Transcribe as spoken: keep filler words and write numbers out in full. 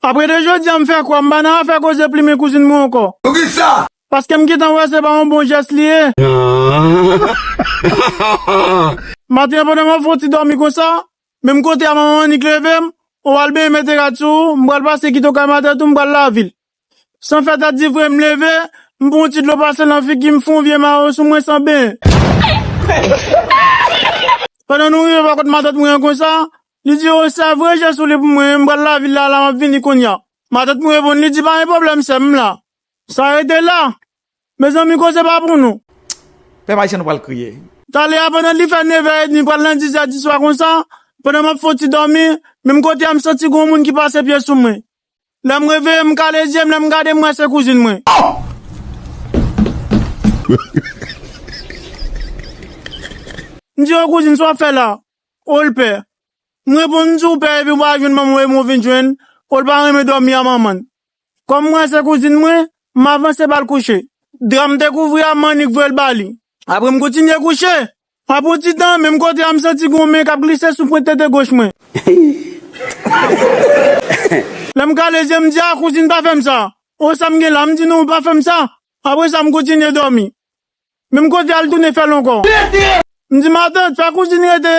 Apre de jodi a, m fè kwa, m pa nan afè koze plimen kouzin mwen ankò. Poukisa? Paske m gentan wè se pa yon bon jès li ye. Maten an, pandan m ap fè yon ti dòmi konsa, menm kote a manman annik leve m, ou al benyen mete rad sou ou, m pral pase kite w kay matant ou, m pral lavil. San fè tèt di vre, m leve, m pran yon ti dlo pase nan figi m, fè yon vye mayo sou mwen san benyen. Pandan nou rive bò kot matant mwen an konsa, li di, o, se vre, jès ou li pou mwen, m pral lavil la, la m ap vini kounye a. Matant mwen reponn, li di, pa gen pwoblèm, sè m, m la. Sa rete la. Mezanmi, koze pa pou nou. Pèp ayisyen, nou pral kriye. Talè a, pandan li fè nevè edmi, pral nan dizè di swa konsa, pandan m ap fè yon ti dòmi, menm kote a, m santi gon moun ki pase pye sou mwen. Lè m reveye, m kale zye m, lè m gade, m wè se kouzin mwen. M di, o kouzin, sa w ap fè la? O l pè. M reponn, m di, w pè, epi w pa jwenn manman w, epi w vin jwenn, o l pa renmen dòmi a manman l. Kòm m wè se kouzin mwen, m avanse ba l kouche. Dra m te kouvri a, m annik voye l ba li. Apre m kontinye kouche. Apre yon ti tan, menm kote a, m santi gon men k ap glise sou pwent tete goch mwen. Lè m kale zye, m di, a, kouzin, pa fè m sa. O, sa m gen la? M di, non, pa fè m sa. Apre sa, m kontinye dòmi. Menm kote a, l tounen fè l ankò. M di, matant, fè kouzin rete.